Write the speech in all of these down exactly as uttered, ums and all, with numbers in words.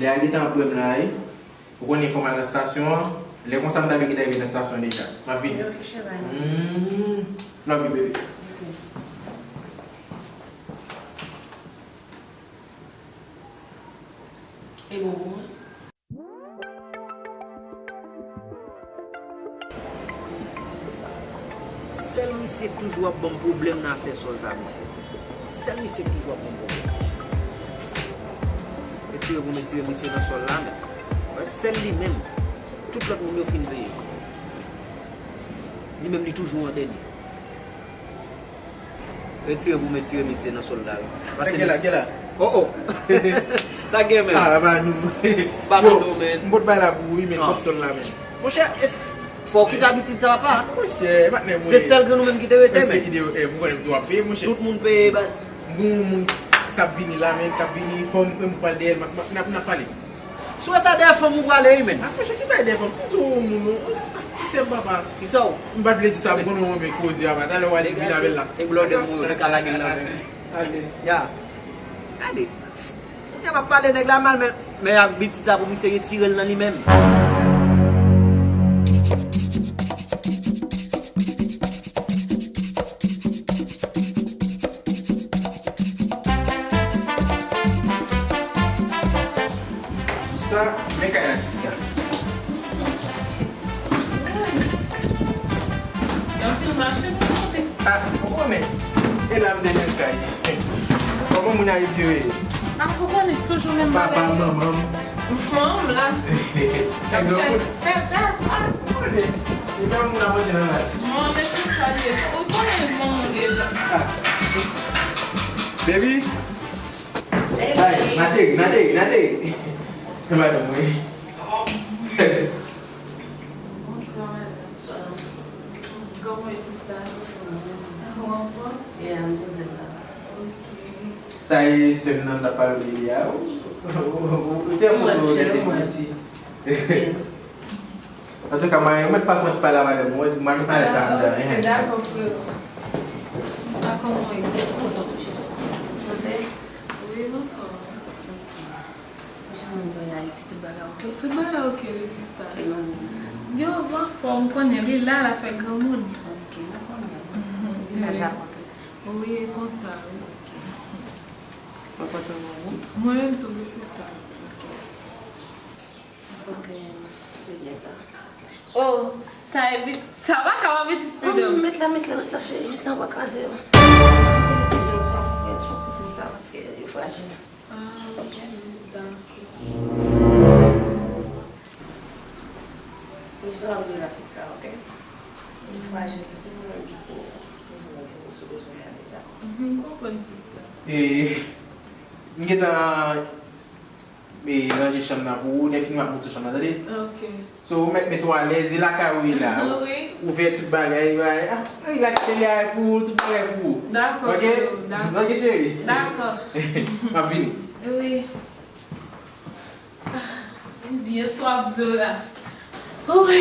Lè a gentan ap bwè m la, wi. Ou konnen fò m al nan stasyon an. Lè konsa m ta dwe gentan rive nan stasyon deja. M ap vini. Ok, cheri. Mm, love you, baby. Ok. E bon pou mwen? Sèl misye k toujou ap ban m pwoblèm nan afè sòl sa, mesye. Sèl misye k toujou ap ban m pwoblèm. Retire pou m retire misye nan sòl la, men. Wè, sèl li menm. Tout lòt moun yo fin peye. Li menm, li toujou an dènye. Retire pou m retire misye nan sòl la, wi. Pase misye. Sa gen la, gen la. Oh, oh. Sa gen, men. Ah, ba nou. Ba nou, men. M pot bay la pou ou, wi, men kòb sòl la, men. Monchè, fò w kite abitid sa, papa. Monchè, patnè mwen. Se sèl grann ou menm ki te rete, men. Ki te, eh, pou konnen m tou ap peye, monchè. Tout moun peye, baz. Gon moun k ap vini la, men, k ap vini, fò m, m pral dèyè l, m ap, m ap, m ap pale. Si w wè sa dèyè fanm ou prale, wi, men. Ah, monchè, ki bay dèyè fanm? Si m se yon moun, yon ti sè m, papa. Ti sè w? M pa t vle di sa, m konnen w renmen koze, papa. Talè w a di vin avè l la. E blòdè m, ou te ka lage l nan men. Ale. Ya. Gade. Kounye a m ap pale nèg la mal, men, men abitid sa pou misye retire l nan li menm. Sista, men kay la, sista. Anpil mache pou monte. Ah, ou konnen. E la m te jwenn kay. Kòman moun Ayiti yo ye? Ah, ou konnen, toujou menm bagay. Papa, manman m. Manman m la. Fè granmoun. Fè, fè, fè. Ah, ou konnen. E granmoun ap monte nan laj. Manman m, e tout sa l ye. Ou konnen manman m deja. Ah. Baby. Ay, n ateri, n ateri, n ateri. E madanm mwen. Bonswa, madanm. Bonswa. Kòman w ye, sista? Ou anfòm? Yeah, m poze m la. Ok. Sa e sè m nan m t ap pale w de li a, ou, ou, ou, ou te foto w te pi piti. Antouka, mwen, mwen pa fè yon ti pale avè mwen, mwen, mwen pale sa anndan, hein. Dakò, frero. Sa kòman w ye? Poze? Wi, m anfòm. Jan w ye Ayiti, tout bagay oke? Tout bagay oke, wi, sista. E manmi? Yo, m anfòm, ou konnen, li la, l ap fè granmoun. Ok, nou konnen. Li la, Japon tout. Wi, konsa, wi. Ok. Mwen kontan wè w, wi. Mwen menm tou, wi, sista. Ok. Ok, se byen sa. Oh, sa e bi-, sa pa ka w ap iti sou do m. Met la, met la, met la, cheri, met la, w pa kraze yo. Mwen te mete je yo sou, sou koutin sa, paske yo frajil. Ah, ok, dakò. Jis la, m di w la, sista, ok? Yo frajil, se mwen menm ki pou, pou, pou, si w bezwen gade, dakò? Mhm, m konprann, sista. E, m gentan E ranje chanm nan pou ou, lè fini m ap montre chanm nan, tande? Ok. So, ou mèt mete w alèz, e lakay ou ye la. Wi. Ouvè tout bagay, bagay. Ah, wi, la tele a pou ou, tout bagay pou ou. Dakò, ok? Freo, dakò. Ok, cheri? Dakò. M ap vini. Wi. Ah, li byen swaf dlo la. Wi.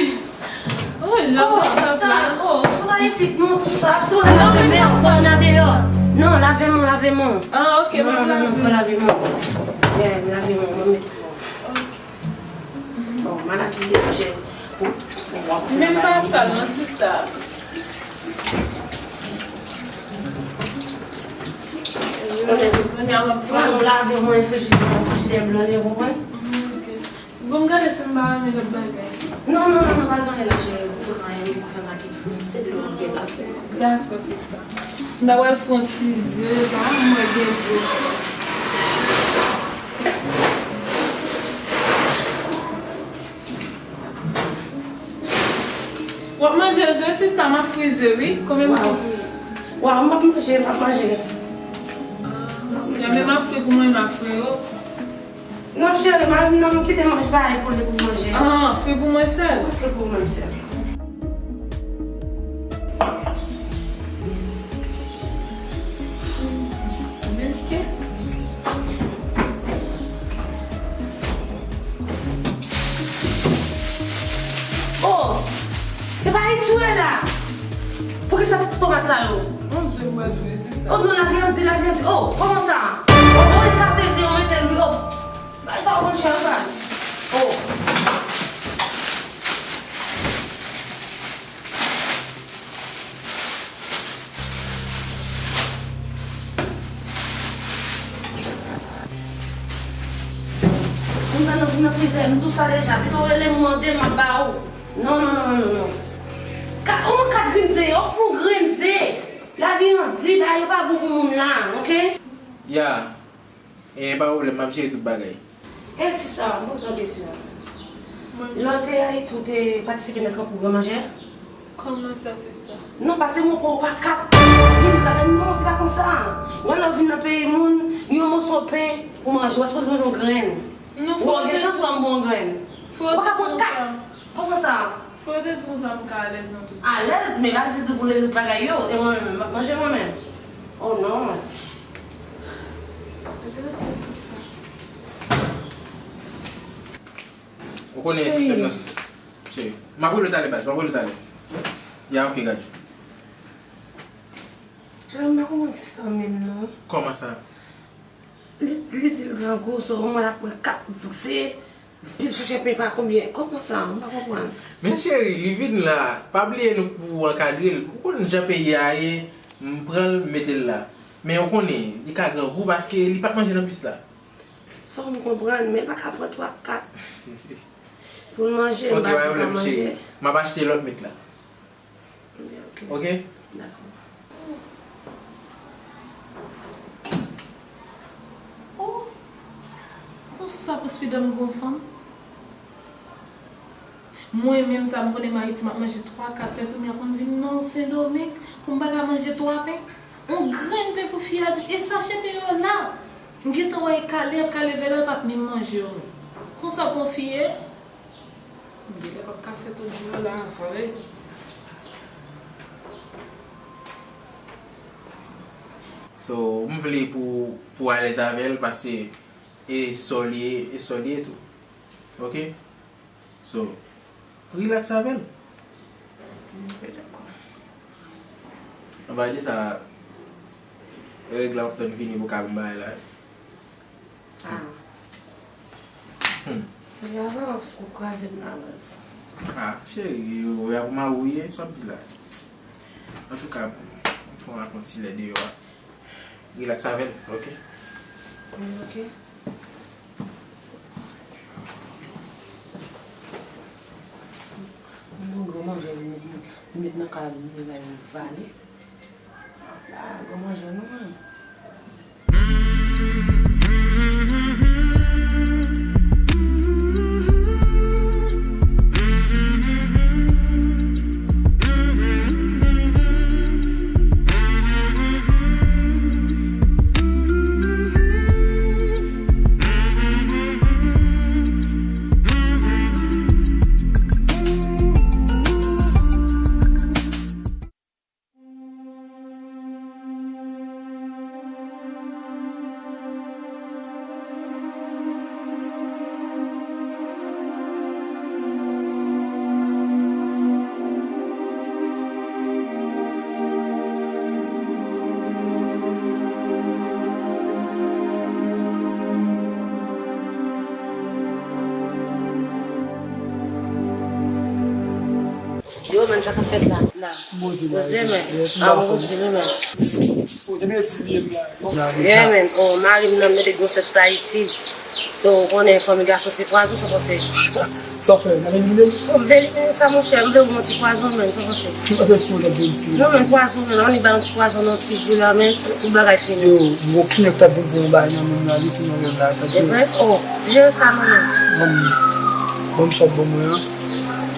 Wi, jan konsa la. Oh, sou Ayiti, non, tou sa, sou lave men, fò nan deyò. Non, lave men, lave men. Ah, ok, non, non, non, non, fò lave men. Yeah, lave men, mwen mete men. Ok. Bon, maladi de jè pou, pou w ap. Menm pa sa, non, sista. Kounye a, kounye a, m ap fè. Fò lave men, frijidè, frijidè blan, li, ou konprann? Mhm, ok. Bon, m gade si m pa renmen lòt bagay. Non, non, non, non, pa gen anyen la, cheri. Ou pa gen anyen, ou pa fè make. Se dlo an gen la, sèlman. Dakò, sista. M ta pral fè yon ti ze, la, m wè gen ze. W ap manje ze, sista, m ap fri ze, wi. Konbyen m fri? Waw, m p ap manje, m p ap manje. Ah, ok, men m ap fri pou mwen, m ap fri yo. Non, cheri, m al, non, m kite manje, bay pou li pou manje. Ah, fri pou mwen sèl? Wi, fri pou mwen sèl. Ok. Oh! Se pa Ayiti w ye la? Poukisa tomat sa yo? Bon, je m pral fè, sista. Oh non, la vyandi, la vyandi. Oh, kòman sa? Oh, oh, li kase ze, yo mete l, wi, oh. Bay Sa w konn chè ansanm? Oh. Moun sa nan, nan frizè, m di w sa deja. Pito w rele m, mande m, m ap ba ou. Non, non, non, non, non, non. Kat, kòman kat grenn ze? Yo fè yon grenn ze. Lavi an di, bagay yo pa bon pou moun la, oke? Ya. E pa pwoblèm, m ap jere tout bagay. E sista, m poze w yon kesyon. Lè w te Ayiti, w te patisipe nan kanpe granmanjè? Kòman sa, sista? Non, pase mwen pou w pa kap vin bagay, non, se pa konsa. Wè lè w vin nan peyi moun, yon moso pen pou manje, w sipoze manje yon grenn. Non, fò w gen chans ou pa manje yon grenn. Ou pa ka pran kat. Kòman sa? Fò yo te di konsa m ka alèz nan tout. Alèz, men pa di tou pou leve tout bagay yo, e mwen menm, m ap manje mwen menm. Oh non. Ou konnen sistèm nan. Cheri, m ap rele w talè baz, m ap rele w talè. Ya, oke, gad. Cheri, m pa konprann sistèm menm non. Kòman sa? Li, li di l grangou, so, mwen ap pran kat, se pil chèchè pen pa konbyen. Kòman sa? M pa konprann. Men cheri, li vin la. Pa bliye nou pou ankadre l. Ou konn jan peyi a ye, m pran l, m mete l la. Men ou konnen, li ka grangou paske li p ap manje nan bis la. Sa w m konprann, men l pa ka pran twa kat pou l manje, m pa di l pa manje. M ap achte lòt met la. Ok? Dakò. Oh, konsa pou spidan m gon fanm? Mwen menm sa m konnen m Ayiti, m ap manje twa kat pen, kounye a konn vin non Sendomeng pou m pa ka manje twa pen. On grenn pen pou fi a di, e sachè pen yo la. M gentan wè e kale, ap kale vè la, l p ap menm manje yo non. Konsa pou on fi ye? M gentan p ap ka fè tout jou la vre. So, m vle pou, pou alèz avè l, paske e sa w li ye, e sa w li ye tou. Ok? So, relax avè l. Ok, dakò. Ann pa di sa, règ la w ap tann vini pou ka vin bay la. Ah. Hmm. Lè avan w ap, ou kraze m nan baz. Ah, cheri, ou ya pou mari w ye, sa w ap di la. Antouka, bon, fò w ak yon ti lè deyò a. Relax avè l, ok? Wi, ok. Bon, granmanjè li met, li met nan kay li, li bay yon vale. Ah, granmanjè nou menm. Yo, men, sa k ap fèt la? La. Poze, men. Ah, bon, poze, men. Yeah, men. Oh, mari m nan mete gwosès sou Ayiti. So, ou konnen fanmi gason se pwazon, sa w panse? Sa w fè, nan elimine l? Oh, m vle elimine sa, monchè. M vle ou yon ti pwazon, men, sa w panse? M panse ti ou t ap vin ti. Non, men, pwazon, men, annik ba yon ti pwazon nan ti ji la, men, tout bagay fini. Yo, m gon kliyan k t ap vin pran yon bagay nan men m la, li tou nan men m la, sa. Epi, oh, jere sa, non, men. Bon, bon, m sot bon mwen, an.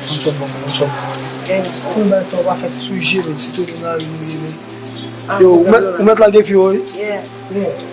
Ban m sòt ban mwen, ban m sòt ban mwen. Kounye bagay sa yo pa fèt sou je, men, sitou nou nan ri nou ye, men. Yo, ou mèt, ou mèt lage pye w, wi. Yeah. Yeah.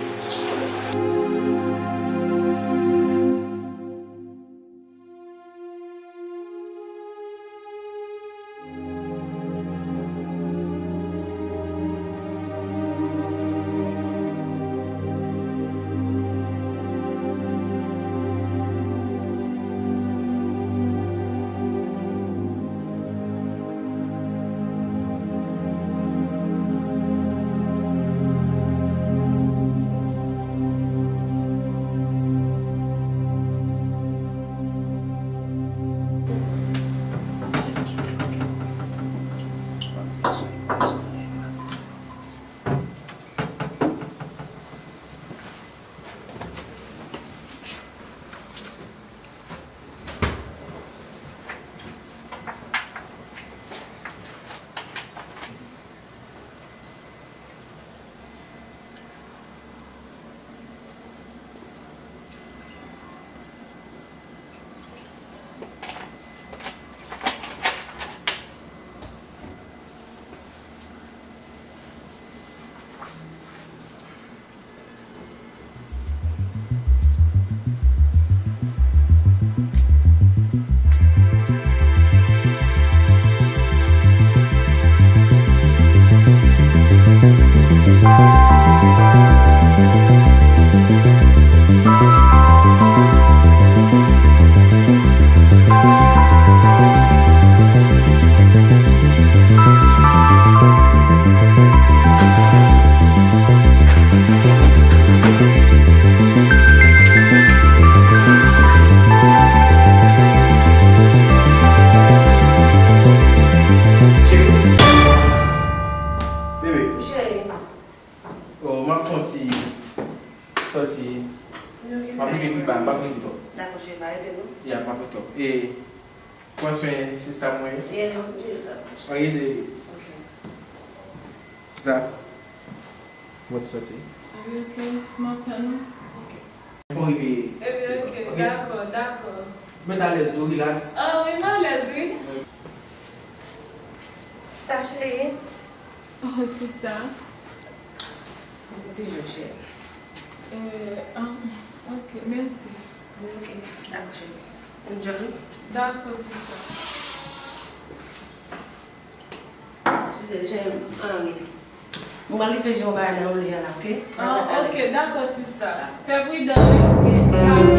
M ap rive pi ba, m p ap rete twòp. Dakò, cheri, pa rete non. Ya, m ap rete twòp. E, pran swen sista mwen. Yeah, m ap rete sa. Ok, cheri. Ok. Sista, mwen te soti. Wi, ok. M ap tann ou. Ok. Fò rive. Ebyen, ok, dakò, dakò. Mèt alèz, ou relax. Ah, wi, m alèz, wi. Sista cheri. Oh, sista. Ti jou, cheri. Eh, ah, ok, mèsi. Ok, dakò, cheri. Enjoy. Dakò, sista. Eskize, cheri, um, mwen li fè jan yon bagay nan olye a la, ok? Ah, ok, dakò, sista. Fè pridan, wi. Ok. Dakò.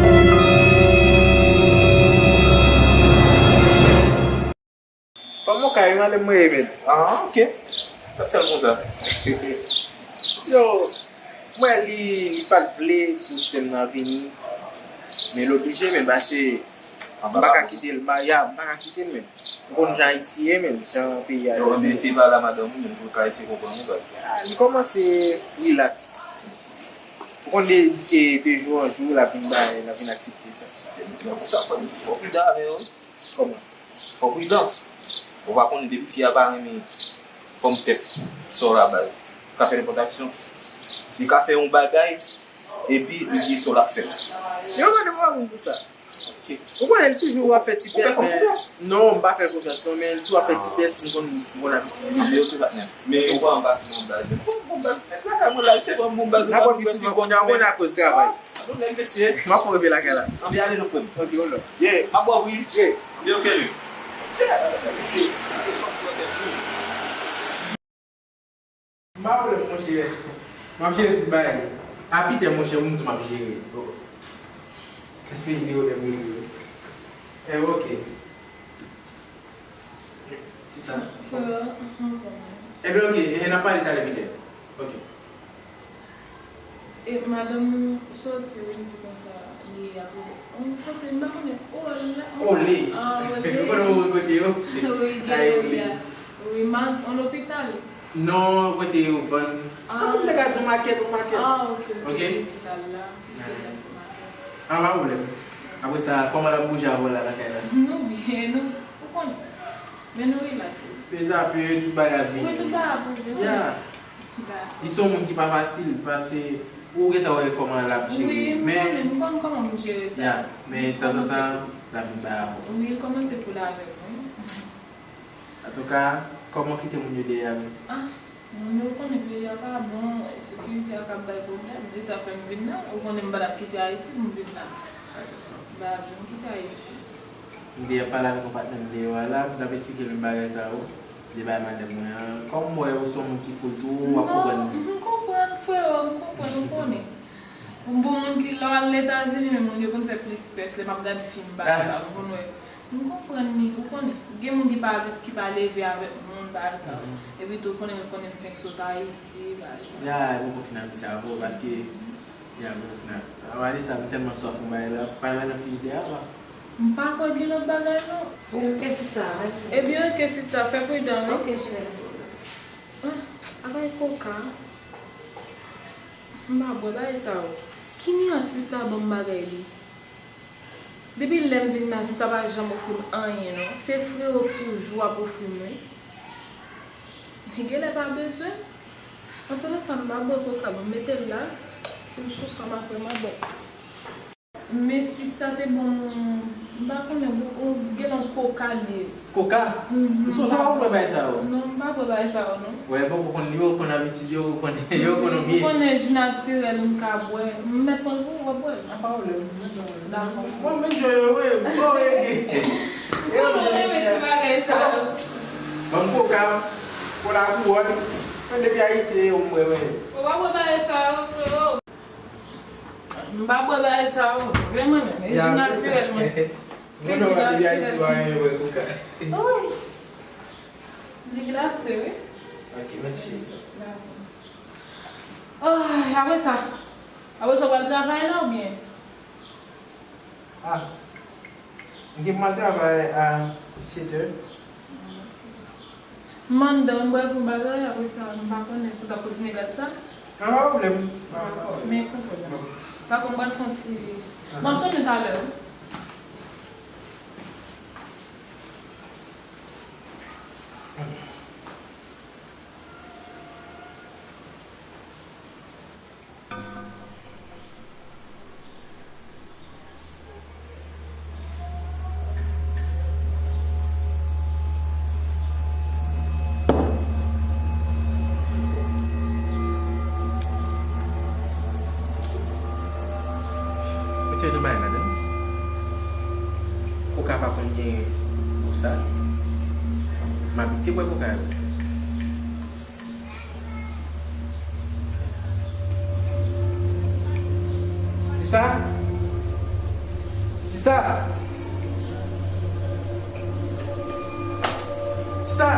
Fanm mwen kay, madanm mwen ye, men. Ah, ok. Sa fè l konsa? Yo, mwen li, li pa t vle pou sè m nan vini. Men l oblije, men, paske m pa ka kite l, m pa, ya, m pa ka kite l, men. Ou konn jan Ayiti ye, men, jan peyi a ye. Yo, men se pa la madanm ou, men, pou l ka eseye konprann ou, baz. Ah, li kòmanse relax. Ou konn de, de, de jou an jou, l ap vin bay, l ap vin aksepte sa. Donk, sa fò, fò pridan avè yo. Kòman? Fò pridan. Ou pa konnen depi fi a pa renmen fanm tèt sa w la baz. Li ka fè nenpòt aksyon. Li ka fè yon bagay, epi li di sa w l ap fè. Yo mande mwen moun pou sa. Ok. Ou konnen l toujou ap fè ti pès, men. Non, m pa fè l konfyans, non, men l toujou ap fè ti pès, m konn, m konn abitid li. Men ou pa anba si yon baz. Bon, bon, baz. Lakay mwen la, se bon, bon, baz. N ap wè pi souvan kounye a, ou konnen akoz travay. Bon, nèg mesye. M ap fè w rive lakay la. Anvi ale non, frè m. Ok, hold up. Yeah, m ap ba w wi. Yeah. Yeah, ok, wi. Yeah, mesye. M pa pwoblèm, monchè. M ap jere tout bagay. A Pitè, monchè, pou m di w m ap jere. Respè nimewo de m tou. Eh, ok. Sista. Frè, anfòm. Ebyen, ok, e, n ap pale talè, Pitè. Ok. E madanm ou soti, ou di konsa, li ap, on kote, m pa konnen, Olè. Olè. Ah, Olè. Ou konnen ou kote yo? Wi, gen Olè. Wi, m a, on lopital. Non, kote yo vann. Ah. Tankou m te ka di yon makèt, yon makèt. Ah, ok, ok. Ok? Lopital la. Ok, makèt. Ah, pa pwoblèm. Apre sa, kòman l ap bouje avè w la lakay la? Nou byen, nou, ou konnen. Men nou relax. Pe sa pe, tout bagay ap vini. Wi, tout bagay ap vini. Ya. Li se yon moun ki pa fasil, paske ou gentan wè kòman l ap jere. Wi, m konnen, m konn kòman pou jere sa. Ya, men tanzantan, l ap vin bay avè w. Wi, l kòmanse koule avè m, wi. Antouka, kòman kite moun yo dèyè a menm? Ah, moun yo konnen peyi a pa bon, sekirite a ka bay pwoblèm. E sa fè m vin la. Ou konnen m pa t ap kite Ayiti pou m vin la. M pa t ap janm kite Ayiti. M te ap pale avèk yon patnè m deyò a la, m t ap esplike l menm bagay sa yo. Li bay madanm mwen an. Kòm m wè ou se yon moun ki cool tou, w ap konprann li. Non, m konprann, freo, m konprann, ou konnen. Bon, moun ki lè w al Etazini, men moun yo konn fè plis pès, lè m ap gad fim, bagay sa, ou konn wè. M konprann li, ou konnen. Gen moun ki pa, ki pa leve avèk moun, bagay sa. Epi tou, ou konnen, ou konnen m fenk sot Ayiti, bagay sa. Ya, e poko fin ap di sa, vre, paske Ya, bon, fina. Awa, Alisa, m tèlman swaf yon bagay la. Pa bay nan frijidè a, pa. M pa kwè gen lòt bagay, non. Ebyen, ok, sista, fè pridan, wi. Ok, cheri. Ah, a bay koka. M pa bwè bagay sa yo. Ki mirak sista ban m bagay li? Depi lè m vin la, sista pa janm ofri m anyen, non. Se freo k toujou ap ofri m, wi. Li genlè pa bezwen. Antandan sa, m pa bwè koka, m mete l la. Si m sou san, m ap wè m ap bwè. Men sista te ban m, m pa konnen, ou, ou genlè koka li ye. Koka? Mhm. M sonje w pa konn bwè bagay sa yo. Non, m pa bwè bagay sa yo, non. Wè, poko konn li, yo konn abitid yo, yo konn, yo konn ou byen. M konnen ji natirèl m ka bwè. M mèt pran l pou w, w ap bwè l. A pa pwoblèm, m mèt pran l. Dakò. Bon, men jwe yo, wi, bon, wi, wi. Ou konnen renmen ti bagay sa yo. Ban m koka, kola kouwòn. Men depi Ayiti, yo, m bwè, wi. Ou pa bwè bagay sa yo, freo. M pa bwè bagay sa yo. Vle mwen menm, e ji natirèl mwen. Mwen menm, depi Ayiti, mwen renmen bwè koka. Wi. Li glase, wi. Ok, mèsi, cheri. Dakò. Ay, apre sa, apre sa, w pral travay la oubyen? Ah, m gen pou m al travay a sèt è. M anndan, m bwè pou bagay, apre sa, m pa konnen si w t ap kontinye gad sa. Ah, pa pwoblèm. Dakò, men kontan. Papa, m pral fè yon ti, m ap tounen talè, wi. Mete yon bagay ladan. Koka pa konn gen gou sa. M abitye bwè koka yo. Sista! Sista! Sista!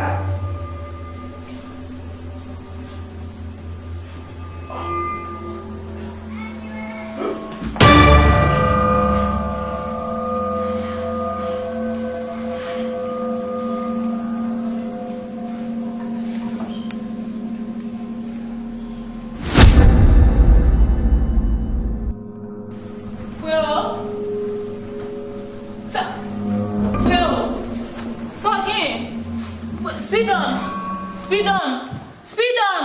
Frewo! Sa, frewo! Sa w gen? Fre-, Spidon! Spidon! Spidon!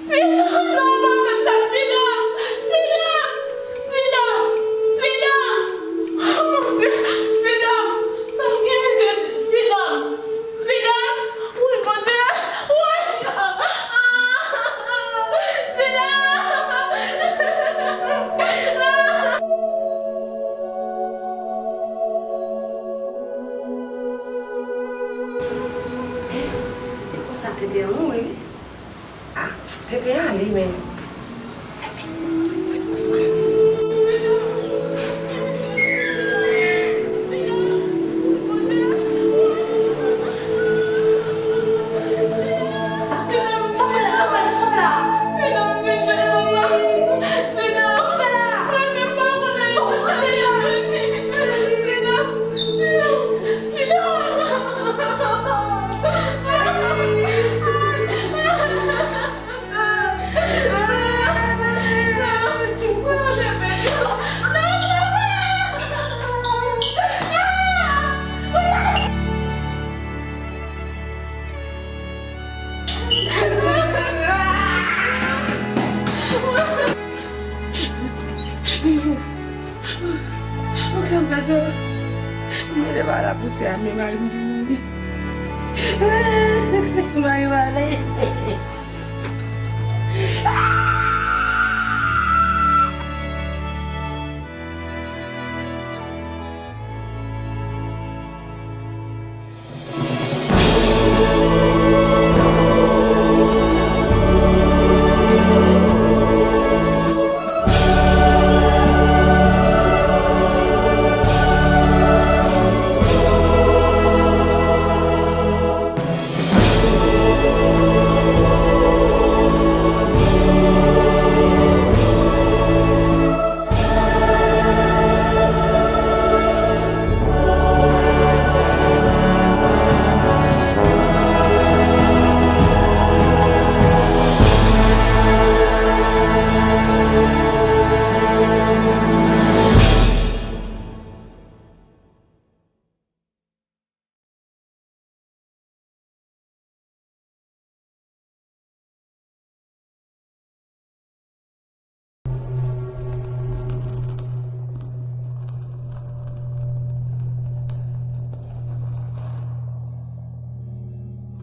Spidon! Non, pa fè m sa, Spidon! Spidon! Spidon! Spidon! Oh, mon Dieu! Spidon! Sa m gen, Jezi! Spidon! Spidon! Wi, Bondye! Wi! Ah! Spidon! Ah! E konsa tete an mouri, wi. Ah, tete ale, men. Poukisa m fè sa? M mete pa lapousyè a, men mari m vini. Mari m ale.